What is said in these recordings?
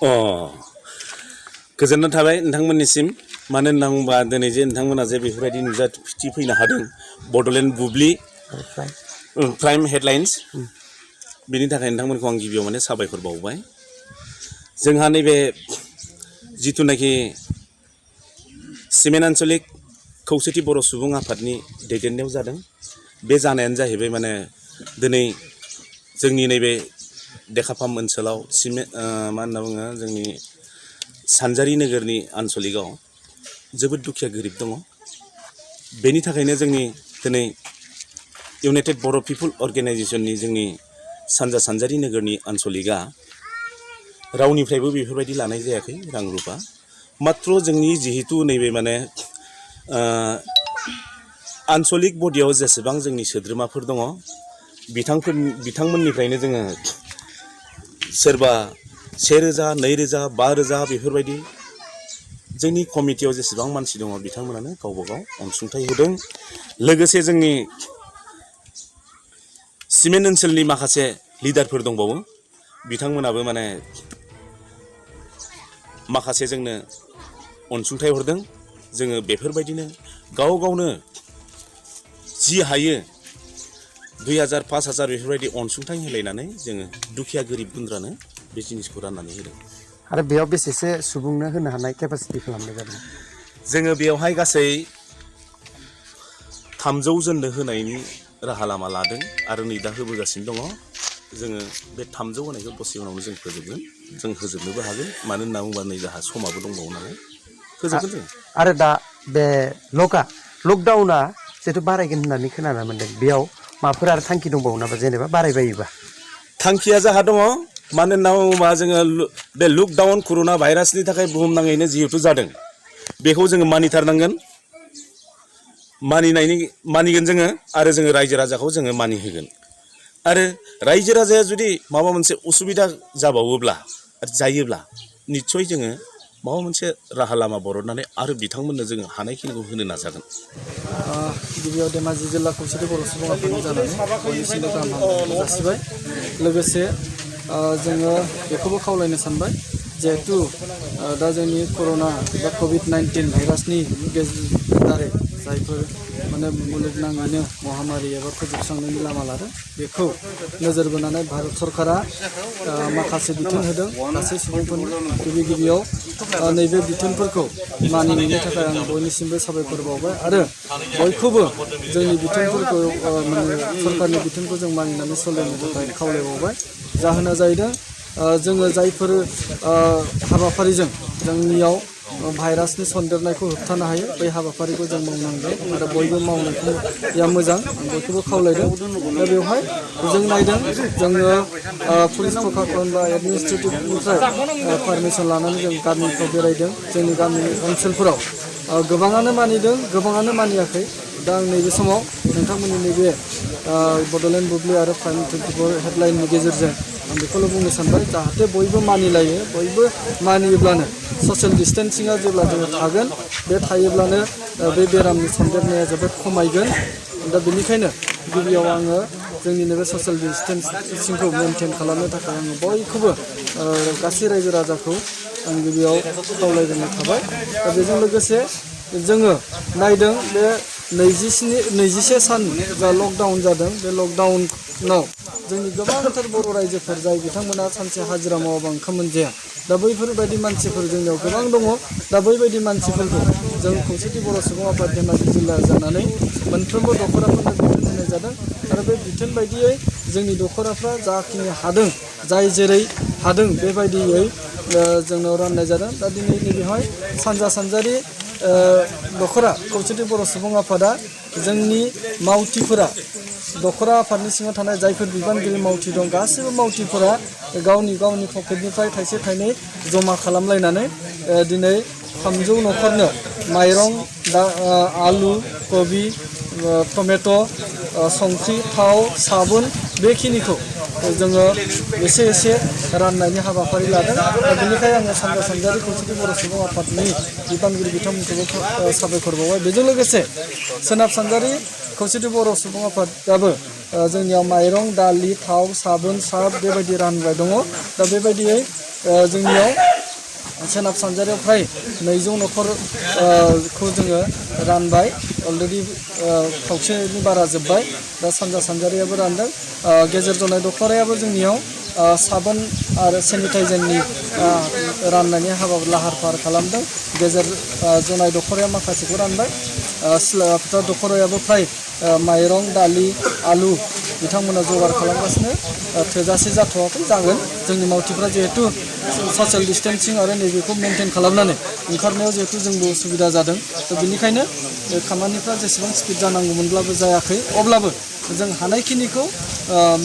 अ गोजोननाय थाबाय नोंथांमोननिसिम मानो होनना बुङोबा दिनै जे नोंथांमोना जे बेफोरबायदि नुजाथिफैनो हादों बड'लेण्ड बुब्लि प्राइम हेडलाइन्स बेनि थाखाय नोंथांमोनखौ आं गिबियाव माने साबायखर बावबाय। जोंहा नैबे जिथुनाखि सिमेन्ट आन्चलिक खौसेथि बर' सुबुं आफादनि दैदेननायाव जादों बे जानायानो जाहैबाय माने दिनै जोंनि नैबे देखाफाम ओनसोलाव मा होनना बुङो जोंनि सानजारि नोगोरनि आन्चलिकआव जोबोद दुखिया गोरिब दङ। बेनि थाखायनो जोंनि दिनै इउनाइटेड बर' पिपुल अर्गेनाइजेसननि जोंनि सानजा सानजारि नोगोरनि आन्चलिकआ रावनिफ्रायबो बेफोरबायदि लानाय जायाखै रां रुपा मात्र जोंनि जिहेतु नैबे माने आन्चलिक बडियाव जेसेबां जोंनि सोद्रोमाफोर दङ बिथांमोननिफ्रायनो जोङो सोरबा 1000, 2000, 5000 बेफोरबायदि जोंनि कमिटियाव जेसेबां मानसि दङ बिथांमोनानो गावबा गाव अनसुंथाइ होदों। लोगोसे जोंनि सिमेन्ट ओनसोलनि माखासे लिडारफोर दंबावो बिथांमोनाबो माने माखासे जोंनो अनसुंथाइ हरदों। जोङो बेफोरबायदिनो गाव गावनो जि हायो 2000, 5000 बेफोरबायदि अनसुंथाइ होलायनानै जोङो दुखिया गोरिब गुन्द्रानो बे जिनिसखौ राननानै होदों। आरो बेयाव बेसेसो सुबुंनो होनो हानाय केपासिटि खालामनाय जादों? जोङो बेवहाय गासै 300 जननो होनायनि राहा लामा लादों आरो नै दा होबोगासिनो दङ। जोङो बे 300 होनायखौ दसे उनावनो जों फोजोबगोन। जों होजोबनोबो हागोन मानो होनना बुङोबा नै जोंहा समाबो दंबावो नालाय फोजोबगोन जों। आरो दा बे लकडाउना जिहेतु बारायगोन होननानै खोनानो मोनदों बेयाव माबाफोर आरो थांखि दंबावो नामा जेनेबा बारायबायोबा? थांखिया जोंहा दङ मानो होनना बुङोबा जोङो बे लकडाउन कर'ना भाइरासनि थाखाय बुहुमनाङैनो जिहेतु जादों बेखौ जोङो मानिथारनांगोन। मानिगोन जोङो आरो जोङो रायजो राजाखौ जोङो मानिहोगोन। आरो रायजो राजाया जुदि माबा मोनसे उसुबिदा जाबावोब्ला जायोब्ला निस्सय जोङो माबा मोनसे राहा लामा बरननानै आरो बिथांमोननो जोङो हानायखिनिखौ होनो नाजागोन। गिबियाव धेमाजि जिल्ला खौसेथि बर' सुबुं आफादनि जानानै बयनिसिमबो गाहाम हामलायनायखौ जासिबाय। लोगोसे जोङो बेखौबो खावलायनो सानबाय जिहेथु दा जोंनि कर'ना बा कभिड-19 भाइरासनि दारै जायफोर माने मुलुगनाङैनो महामारि एबा फोजोबस्रांनायनि लामा लादों बेखौ नोजोर बोनानै भारत सरकारा माखासे बिथोन होदों गासै सुबुंफोरनो। गिबियाव नैबे बिथोनफोरखौ मानिनायनि थाखाय आं बयनिसिमबो साबायखर बावबाय आरो बयखौबो जोंनि बिथोनफोरखौ माने सरकारनि बिथोनखौ जों मानिनानै सोलिनो थाखाय खावलायबावबाय। जाहोना जाहैदों जोङो जायफोर हाबाफारिजों जोंनियाव भाइरासनि सन्देरनायखौ होबथानो हायो बै हाबाफारिखौ जों मावनांगोन आरो बयबो मावनाया मोजां आं बयखौबो खावलायदों। दा बेवहाय जों नायदों जोङो पुलिस प्रशासन बा एडमिनिस्ट्रेटिभनिफ्राय पारमिसन लानानै जों गामिफ्राव बेरायदों। जोंनि गामिनि ओनसोलफोराव गोबाङानो मानिदों गोबाङानो मानियाखै। दा आं नैबे समाव नोंथांमोननि नैबे बड'लेण्ड बुब्लि आरो प्राइम 24 हेडलाइननि गेजेरजों आं बेखौल' बुंनो सानबाय जाहाथे बयबो मानिलायो बयबो मानियोब्लानो ससियेल डिस्टेन्सिंआ जेब्ला जोङो थागोन बे थायोब्लानो बे बेरामनि सन्देरनाया जोबोद खमायगोन। दा बेनिखायनो गिबियाव आङो जोंनि नैबे ससियेल डिस्टेन्सिंखौ मेनटेन खालामनो थाखाय आङो बयखौबो गासै रायजो राजाखौ आं गिबियाव खावलायग्रोनाय थाबाय। दा बेजों लोगोसे जोङो नायदों बे 21 सान जा लकडाउन जादों बे लकडाउनाव जोंनि गोबांथार बर' रायजोफोर जाय बिथांमोना सानसे हाजिरा मावाबा ओंखाम मोनजाया दा बैफोरबायदि मानसिफोर जोंनियाव गोबां दङ। दा बैबायदि मानसिफोरखौ जों खौसेथि बर' सुबुं आफाद धेमाजि जिल्ला जानानै मोनफ्रोमबो दख'राफोरनो बिथोन होनाय जादों आरो बे बिथोन बायदियै जोंनि दख'राफ्रा जाखिनि हादों जाय जेरै हादों बेबायदियै जोंनाव राननाय जादों। दा दिनै नैबेहाय सानजा सानजारि दख'रा खौसेथि बर' सुबुं आफादा जोंनि मावथिफोरा दख'रा आफादनि सिङाव थानाय जायफोर बिबानगिरि मावथि दं गासैबो मावथिफोरा गावनि पकेटनिफ्राय थाइसे थाइनै जमा खालामलायनानै दिनै 300 न'खरनो माइरं आलु कबि टमेट' संख्रि थाव साबुन बेखिनिखौ जोङो एसे एसे राननायनि हाबाफारि लादों। दा बेनिखायनो आङो सानजा सानजारि खौसेथि बर' सुबुं आफादनि बिबानगिरि बिथांमोनखौबो साबायखर बावबाय। बेजों लोगोसे सोनाब सानजारि खौसेथि बर' सुबुं आफादाबो जोंनियाव माइरं दालि थाव साबुन सार्फ बेबायदि रानबाय दङ। दा बेबायदियै जोंनियाव सोनाब सानजारियाव फ्राय 200 न'खर खौ जोङो रानबाय अलरेडि खावसेनि बारा जोब्बाय दा सानजा सानजारियाबो रानदों गेजेर जनाय दख'रायाबो जोंनियाव साबोन आरो सेनिटाइजारनि राननायनि हाबा लाहार फाहार खालामदों गेजेर जनाय दख'राया माखासेखौ रानबाय सिलाफोथा दख'रायाबो फ्राय माइरं दालि आलु बिथांमोना जगार खालामगासिनो थोजासे जाथ'वाखै जागोन जोंनि मावथिफ्रा जिहेतु ससियेल डिस्टेन्सिं आरो नैबेखौ मेनटेन खालामनानै ओंखारनायाव जिहेतु जोंबो उसुबिदा जादों थ' बेनिखायनो खामानिफ्रा जेसेबां स्पिड जानांगौमोनब्लाबो जायाखै अब्लाबो जों हानायखिनिखौ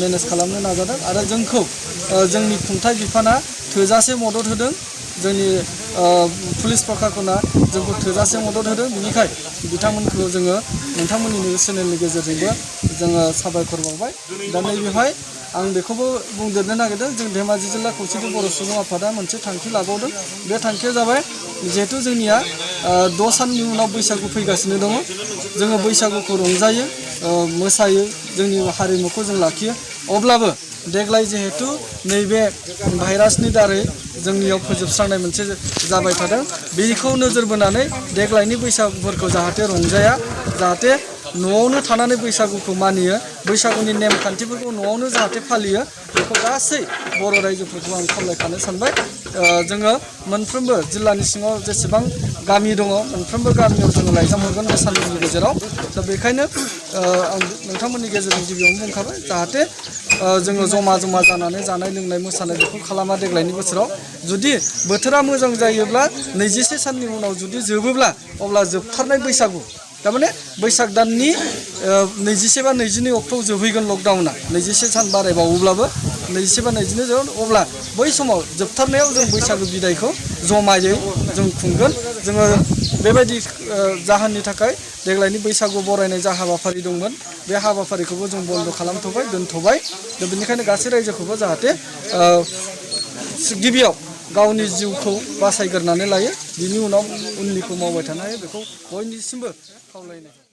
मेनेज खालामनो नाजादों आरो जोंखौ जोंनि खुंथाय बिफाना थोजासे मदद होदों जोंनि पुलिस प्रखाखना जोंखौ थोजासे मदद होदों बिनिखाय बिथांमोनखौ जोङो नोंथांमोननि निउस चेनेलनि गेजेरजोंबो जोङो साबायखर बावबाय दा नैबेवहाय आं बेखौबो बुंदेरनो नागिरदों जों धेमाजि जिल्ला खौसेथि बर' सुबुं आफादा मोनसे थांखि लाबावदों बे थांखिया जाबाय जिहेतु जोंनिया 10 साननि उनाव बैसागु फैगासिनो दङ जोङो बैसागुखौ रंजायो मोसायो जोंनि हारिमुखौ जों लाखियो अब्लाबो देग्लाय जिहेतु नैबे भाइरासनि दारै जोंनियाव फोजोबस्रांनाय मोनसे जाबाय थादों बेखौ नोजोर बोनानै देग्लायनि बैसागुफोरखौ जाहाथे रंजाया जाहाथे न'आवनो थानानै बैसागुखौ मानियो बैसागुनि नेमखान्थिफोरखौ न'आवनो जाहाथे फालियो बेखौ गासै बर' रायजोफोरखौ आं खावलायखानो सानबाय जोङो मोनफ्रोमबो जिल्लानि सिङाव जेसेबां गामि दङ मोनफ्रोमबो गामियाव जोङो लाइजाम हरगोन बे साननैनि गेजेराव दा बेखायनो आं नोंथांमोननि गेजेरजों गिबियावनो बुंखाबाय जाहाथे जोङो जमा जमा जानानै जानाय लोंनाय मोसानाय बेखौ खालामा देग्लायनि बोसोराव जुदि बोथोरा मोजां जायोब्ला 21 साननि उनाव जुदि जोबोब्ला अब्ला जोबथारनाय बैसागु थारमाने बैसाग दाननि 21 बा 22 अक्ट'आव जोबहैगोन लकडाउना 21 सान बारायबावोब्लाबो 21 बा 22 जोबगोन अब्ला बै समाव जोबथारनायाव जों बैसागु बिदायखौ जमायै जों खुंगोन जोङो बेबायदि जाहोननि थाखाय देग्लायनि बैसागु बरायनाय जा हाबाफारि दंमोन बे हाबाफारिखौबो जों बन्द' खालामथ'बाय दोनथ'बाय दा बेनिखायनो गासै रायजोखौबो जाहाथे गिबियाव गावनि जिउखौ बासायग्रोनानै लायो बिनि उनाव उननिखौ मावबाय थानो हायो बेखौ बयनिसिमबो खावलायनाय